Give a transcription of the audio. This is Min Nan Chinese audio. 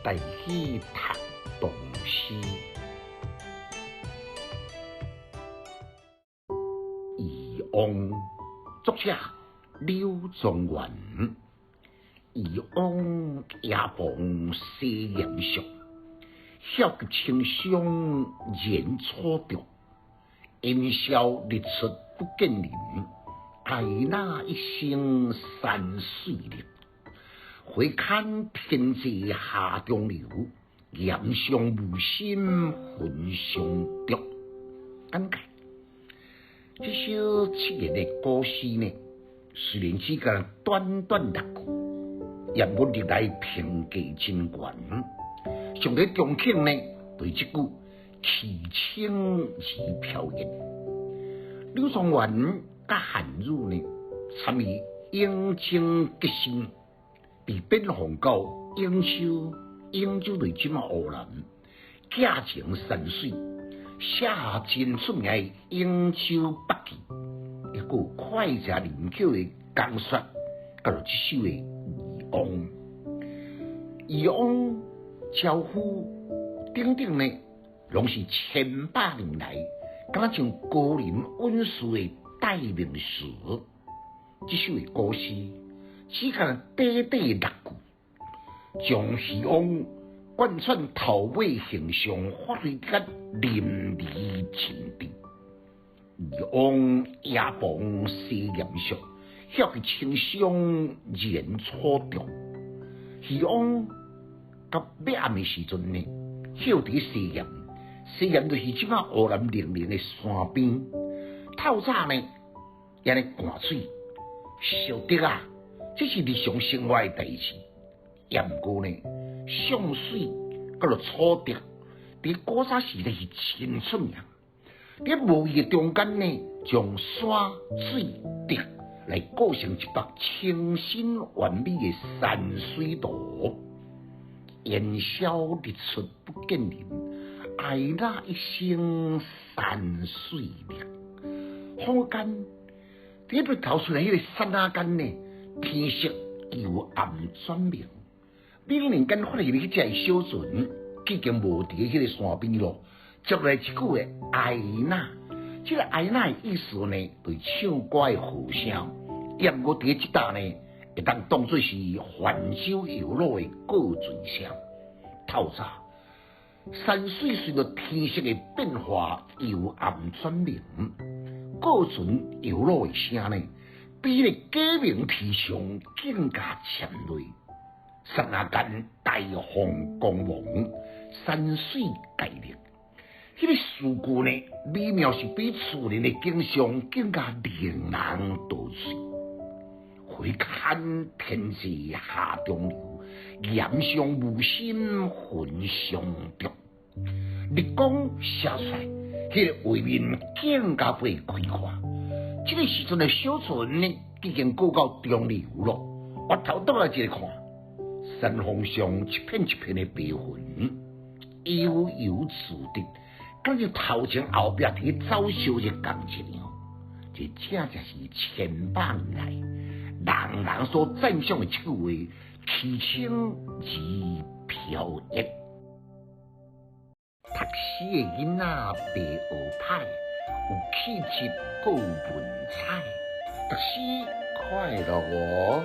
台語讀唐詩。漁翁，作者柳宗元。漁翁夜傍西岩上，曉汲清霜燃楚竹。煙消日出不見人，哀那一生山水綠。回看天際下中流，岩上無心雲相逐。簡介：這首七言的古詩呢，雖然只干短短六句，也毋過歷來評價真懸。上帝中肯呢，對這句氣清而飄逸。柳宗元佮韓愈呢，參與永靖革新。被貶放到永州，永州就是這馬湖南，寄情山水，寫下真出名的《永州筆記》，抑閣有膾炙人口的講說，佮著這首的《漁翁》。漁翁、樵夫等等呢，攏是千百年來，敢若像高人隱士的代名詞。這首的古詩。只干短短六句，將漁翁貫穿頭尾形象發揮得淋漓盡致。漁翁夜傍西岩上，曉汲清霜燃楚竹。漁翁到欲暗的時陣呢，歇佇西岩，西岩就是這馬湖南零陵的山邊。透早呢，按呢灌水，燒竹啊。這是日常生活的代誌，也毋過呢，上水佮著楚竹，佇古早時代是真出名。佇無意的中間呢，將山水竹來構成一幅清新完美的山水圖。煙消日出不見人，哀那一生山水綠。恍惚間，佇日頭出來彼個剎那間呢，天色由暗轉明，猛然間發現彼隻小船已經無佇彼個山邊囉。接落來一句的哀那，這個哀那的意思呢，就是唱歌的和聲。也毋過佇這搭呢，會當當做是泛舟遊樂的過船聲。透早，山水隨著天色的變化由暗轉明，過船遊樂的聲呢，比咧雞鳴啼唱更加諂媚。剎那間大放光芒，山水界綠。彼個詩句呢，美妙是比自然的景象更加令人陶醉。回看天際下中流，岩上無心雲相逐。日光射出來，彼個畫面更加會開闊。這個時陣的小船呢，已經過到中流囉。回頭轉來一個看，山峰上一片一片的白雲，悠悠自得，敢像頭前後壁佇走燒熱共一樣。這正正是千百年來人人所讚賞的這句話，氣清而飄逸。讀書的囡仔袂學歹，有氣質閣有文采，讀書快樂哦。